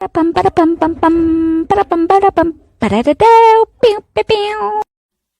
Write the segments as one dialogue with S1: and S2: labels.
S1: Pam para pam pam pam para pam para pam para da deu piu piu piu.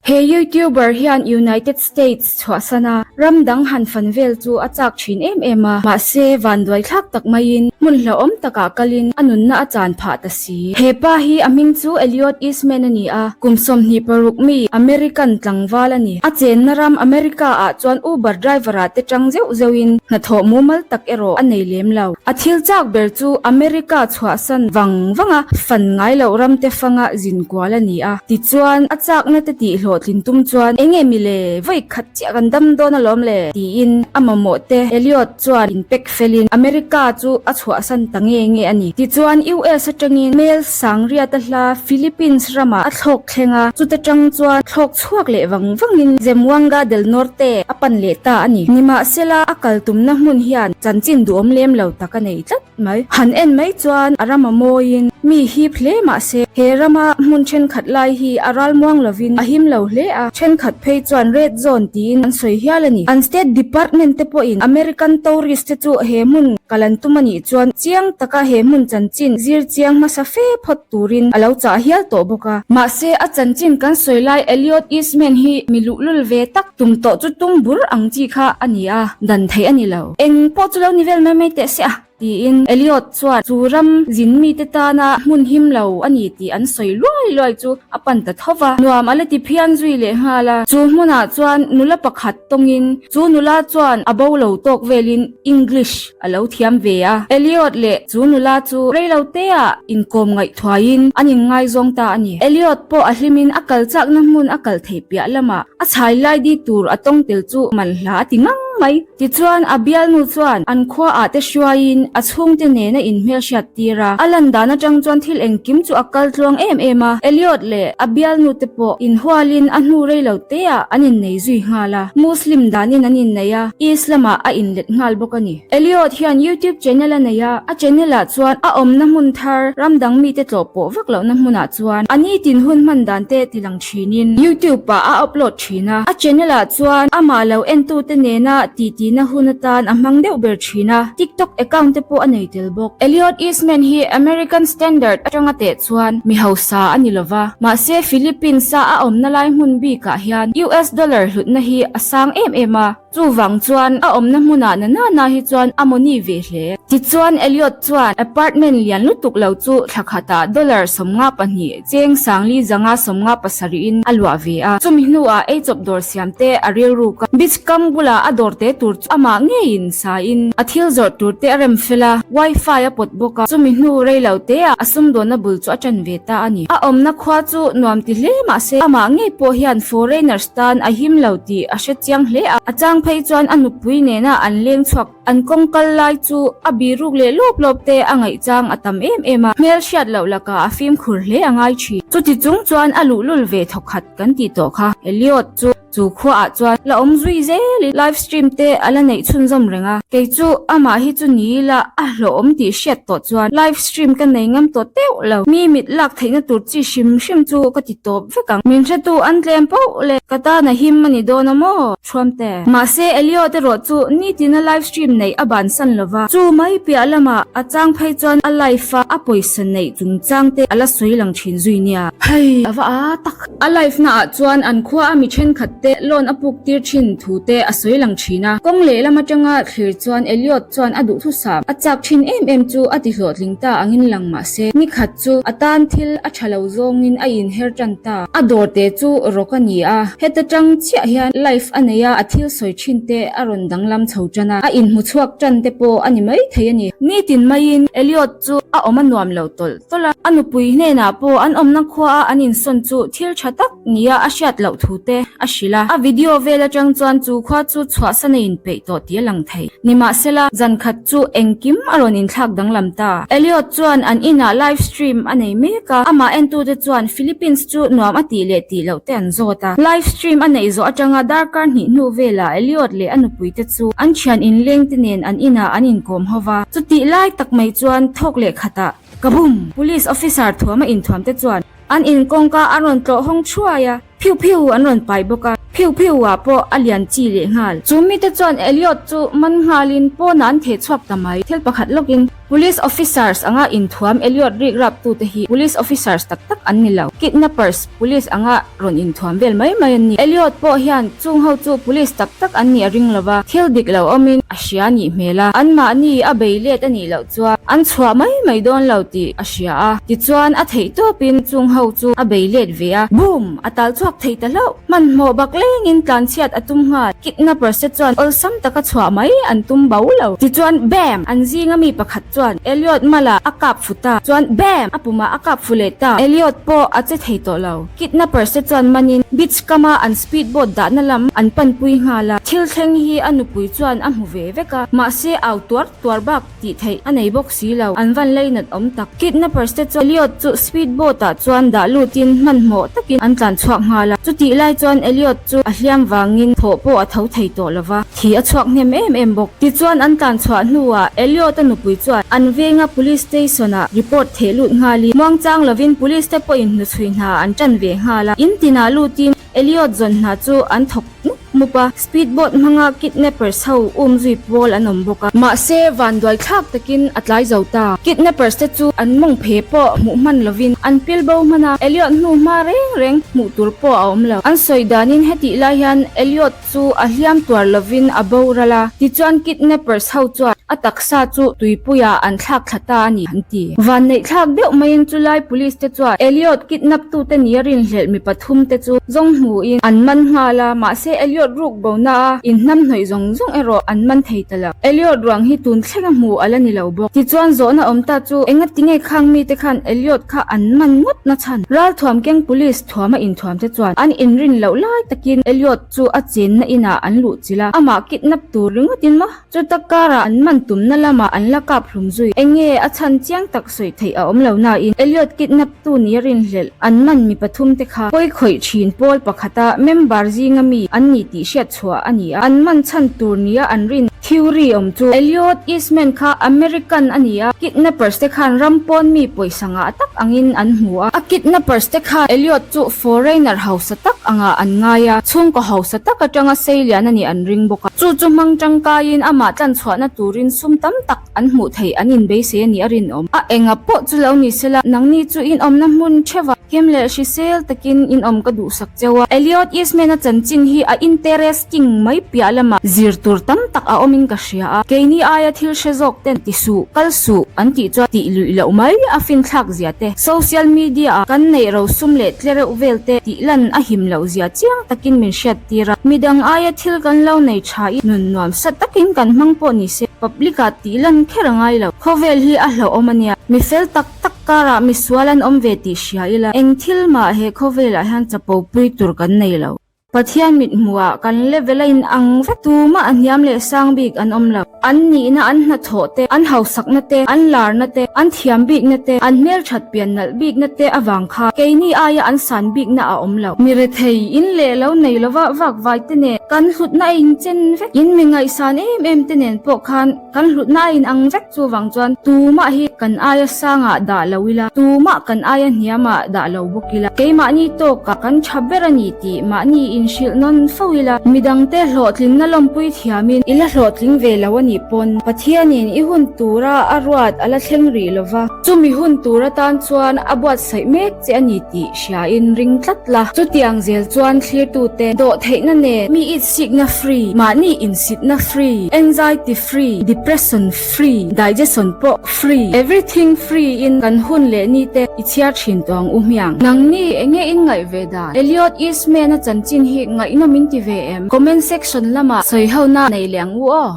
S2: He YouTuber hian United States chhuahsan a, ram dang han fan vel chu a chak thin em em a, mahse vanduai thlak tak maiin hmun hlauhawm takah kalin a nunna a chan phah ta si. He pa hi a hming chu Elliot Eastman a ni a, kum 26 mi American tlangval a ni. A chenna ram America ah chuan Uber driver ah te tang zeuh zeuhin hnathawh mumal tak erawh a nei lem lo. A thil chak ber chu America chhuahsan vang vanga fan ngai loh ramte fanga zin kual a ni a. Tichuan, a chakna te tih hlawhtlin tum chuan, Enge mi le, vawi khat chiah kan dam dawn alawm le, tiin a mamawh te Elliot chuan in pack felin America chu a chhuahsan ta nge nge a ni. Tichuan, US atangin Mel Sangriata hla Philippines ramah a thlawk thleng a, chuta tang chuan thlawk chhuak leh vang vangin Zamboanga del Norte a pan leh ta a ni. Nimahsela, a kal tumna hmun hian chanchin duhawm lem lo tak a nei tlat mai. Han en mai chuan a ram a mawiin mi hip hle mahse, he rama hmun thenkhat lai hi a ralmuang lovin a him lo hle a, thenkhat phei chuan red zone tiin an sawi hial a ni. An state department te pawhin American tourist te chu he hmun kal an tum a nih chuan chiang taka he hmun chanchin zir chiang hmasa fe phawt turin a lo chah hial tawh bawk a. Mahse, a chanchin kan sawi lai Elliot Eastman hi mi luhlul ve tak tum tawh chu tum bur ang chi kha a ni a, dan theih a ni lo. Eng pawh chu lo ni vel mai mai teh se a, tiin Elliot chuan chu ram zin mite tana hmun him lo a ni tih an sawi luai luai chu a pan ta tho va. Nuam a la ti phian zui leh nghal a. Chu hmunah chuan nula pakhat tawngin chu nula chuan a bo lo tawk velin English a lo thiam ve a. Elliot leh chu nula chu reilo teah inkawm ngaih thuaiin an inngaizawng ta a ni. Elliot pawh a hlimin a kal chakna hmun a kal theih piah lamah a chhai lai di tur a tawng tel chu manhla a ti ngang mai. Tichuan a bialnu chuan an khuaah te hruaiin a chhungte nen a inhmelhriat tir a. A lan dan atang chuan thil engkim chu a kal tluang em em a. Elliot leh a bialnu te pawh inhualin a hnu reilo teah an innei zui nghal a. Muslim danin an innei a, Islam-ah a inlet nghal bawk a ni. Elliot hian YouTube channel a nei a, a channel ah chuan a awmna hmun thar ram dang mite tlawh pawh vak lohna hmunah chuan a nitin hun hman dan te tilang thinin YouTube ah a upload thin a. A channel ah chuan amah lo entute nena titina hun atan a hmang deuh ber thin a, TikTok account te pawh a nei tel bawk. Elliot Eastman hi American Standard atanga teh chuan mi hausa a ni lova, mahse Philippines a a awmna lai hmun bikah hian US dollar hlutna hi a sang em em a. Chuvang chuan a awmna hmunah na na na hi chuan a mawni ve hle. Tichuan Elliot chuan apartment lian lutuk lo chu thla khatah dollar 52 cheng 17,7 in a luah ve a. Chumi hnuah eichawp dawr siam te a rilruk a. Beach kam bulah a dawr te tur chu amah ngeiin sain a thil zawrh tur te a rem fel a, wifi a pawt bawk a. Chumi hnu rei lo teah a sumdawnna bul chu a ṭan ve ta a ni. A awmna khua chu nuam ti hle mahse amah ngei pawh hian foreigners tan a him lo tih a hre chiang hle a, a chang phei chuan a nupui nena an leng chhuak an kawng kal lai chu a biruk leh lawp lawp te a ngaih chang a tam em em a, hmel hriat loh lakah a fimkhur hle a ngai thin. Chuti chung chuan a luhlul ve thawkhat kan tih tawh kha. Elliot chu chu khuaah chuan la awm zui zelin live stream te a la neih chhunzawm reng a, kei chu amah hi chu ni ila a hlawhawm tih hriat tawh chuan live stream ka nei ngam tawh teuh lo, mi mit lak theihna tur chi hrim hrim chu ka ti tawp vek ang. Min hretu an tlem poh le ka tan a him a ni dawn a maw? Thuamte. Mahse Elliot erawh chu nitina live stream neih a bansan lova, chu mai piah lamah a chang phei chuan a live a a pawisa neih chungchang te a la sawi lang thin zui nia. Hei a va a tak. A live na ah chuan an khua a mi thenkhat te loan a puk tir thin thu te a sawi lang thin a. Kawng lehlam atanga thlir chuan Elliot chuan a duhthusam a chak thin em em chu a ti hlawhtling ta angin lang mahse nikhat chu a tan thil a tha lo zawngin a inher tan ta. A dawr te chu rawk a ni a, heta tang chiah hian life a nei a, a thil sawi thin te a rawn danglam chho tan a, a inhmu chhuak tan te pawh a ni mai thei a ni. Nitin maiin Elliot chu a awm a nuam lo tawlh tawlh a, a nupui hnenah pawh an awmna khuaa an insawn chu thil tha tak nia a hriat loh thu te a hrilh a. A video vel atang chuan chu khua chu chhuahsan a inpeih tawh tih a lang thei. Nimahsela, zan khat chu engkim a rawn inthlak danglam ta. Elliot chuan an inah live stream a nei mek a, amah entute chuan Philippines chu nuam a tih leh tih loh te an zawt a. Live stream a neih zawh atanga darkar hnih hnu velah Elliot leh a nupuite chu an thian inlengte nen an inah an inkawm ho va. Chutih lai tak mai chuan thawk leh khatah, Kaboom! Police officer thuama inthuamte chuan an in kawngka a rawn tlawh hawng thuai a. Phiu phiu an rawn pai bawk a, phiu phiu ah pawh a lian chi leh nghal. Chu mite chuan Elliot chu man nghalin pawnah an theh chhuak ta mai. Thil pakhat lawkin. Police officers anga inthuam Elliot rik rap tute hi police officers tak tak an ni lo. Kidnappers police anga rawn inthuam vel mai mai an ni. Elliot pawh hian chung ho chu police tak tak an nih a ring lo va, thil dik lo awmin a hria nih hmel a, anmahni a bei let a nih loh chuan an chhuah mai mai dawn lo tih a hria a. Tichuan a theih tawpin chung ho chu a bei let ve a, boom! A tal chhuak thei ta hlauh. Hmanhmawh bak lengin tlanchhiat a tum nghal. Kidnappers te chuan awlsam taka chhuah mai an tum bo lo. Tichuan Bam! An zinga mi pakhat chuan Elliot mala a kap fu ta. Chuan Bam! A pumah a kap fu leh ta. Elliot pawh a che thei tawh lo. Kidnappers te chuan manin beach kama an speed boat dahna lam an panpui nghal a. Thil thleng hi a nupui chuan a hmu ve vek a. Mahse au tuar tuar bak tih theih a nei bawk si lo, an van leinat awm tak. Kidnappers te chuan Elliot chu speed boat ah chuan dah lutin hmanhmawh takin an tlan chhuak nghal a. Chutih lai chuan Elliot chu a hliam vangin thawh pawh a tho thei tawh lo va, thi a chhuak hnem em em bawk. Tichuan an tlan chhuah hnuah Elliot a nupui chuan an venga police station ah report theh lut nghalin muangchang lovin police te pawhin hnuchhui hna an tan ve nghal a. In tinah lutin Elliot zawn hna chu an thawk mup mup a, speed boat hmanga kidnappers ho um zui pawl an awm bawk a. Mahse, vanduai thlak takin a tlai zo ta. Kidnappers te chu an mawng phe pawh hmuh hman lovin an pil bo hman a, Elliot hnu hma reng reng hmuh tur pawh a awm lo. An sawi danin hetih lai hian Elliot chu a hliam tuar lovin a boral a, tichuan kidnappers ho chuan a taksa chu tuipuiah an thlak thla ta a ni an ti. Vanneih thlak deuh maiin chulai police te chuan Elliot kidnap tute nia rinhlelh mi pathum te chu zawng hmuhin an man nghal a, mahse Elliot ruk bona a inhnamhnawih zawng zawng erawh an man thei ta lo. Elliot ruang hi tun thlenga hmu a la ni lo bawk. Tichuan zawhna awm ta chu engati nge khang mite khan Elliot kha an man ngawt na chhan? Ralthuam keng police thuama inthuam te chuan an inrin loh lai takin Elliot chu a chenna inah an luh chilh a, amah kidnap tur ringawtin maw? Chuta karah an man tumna lamah an la kap hlum zui. Enge a chhan chiang tak sawi theih a awm lo nain Elliot kidnap tu nia rinhlelh an man mi pathum te kha pawi khawih thin pawl pakhata member zinga mi an ni tih hriat chhuah a ni a, an man chhan tur nia an rin theory awm chu Elliot Eastman kha American a ni a, kidnappers te khan ram pawn mi pawisa ngah tak angin an hmu a, a kidnappers te khan Elliot chu foreigner hausa tak angah an ngai a, chhungkaw hausa tak atanga seilian a nih an ring bawk a. Chu chu hmang tangkaiin amah tlanchhuahna turin sum tam tak an hmuh theih an inbeisei a nih a rinawm. A enga pawh chu lo ni sela, nangni chu inawmna hmun theuh a, him leh hrisel takin inawm ka duhsak cheu a. Elliot Eastman-a chanchin hi a interesting mai piah lamah zir tur tam tak a awmin ka hria a, keini aia thil hre zawk ten ti suh, kal suh an tih chuan tih luih loh mai a finthlak zia te, social media a kan neih rosum leh tlereuh vel te tih lan a him loh zia chiang takin min hriat tir a, midang aia thil kan lo nei tha i nun nuam sa takin kan hmang pawh ni se, public ah tih lan kher a ngai lo. Khawvel hi a hlauhawm a nia, mi fel tak tak karah misual an awm ve tih hria ila, eng thil mah he khawvelah hian chapo pui tur kan nei lo. Pathian mit hmuhah kan level a in ang vek, tumah a hniam leh sang bik an awm lo. An nihna an hnathawh te, an hausakna te, an larna te, an thiam bikna te, an hmelthat pian nalh bikna te avang kha keini aia an san bikna a awm lo. Mi rethei, in leh lo nei lova vak vai te nen kan hlutna a inchen vek. In mi ngaihsan em em te nen pawh khan kan hlutna a inang vek. Chuvang chuan tumah hi kan aia sangah dah lo ila, tumah kan aia hniamah dah lo bawk ila, keimahni tawkah kan tha ber a ni tih mahni inhrilh nawn fo ila, midangte hlawhtlinna lawmpui thiamin i la hlawhtling ve lo a nih pawn Pathianin i hun tura a ruat a la thleng rih lo va, chumi hun tur atan chuan a buatsaih mek che a ni tih hriain ring tlat la. Chutiang zel chuan thlirtute dawhtheihna nen mi itsikna free, mahni insitna free, anxiety free, depression free, digestion pawh free, everything free in kan hun leh ni te i chhiar thin tawh ang u hmiang. Nangni enge in ngaih ve dan? Elliot Eastman a chanchin hi ngaihnawm in ti ve em? Comment section lamah sawi ho na nei leh ang u aw.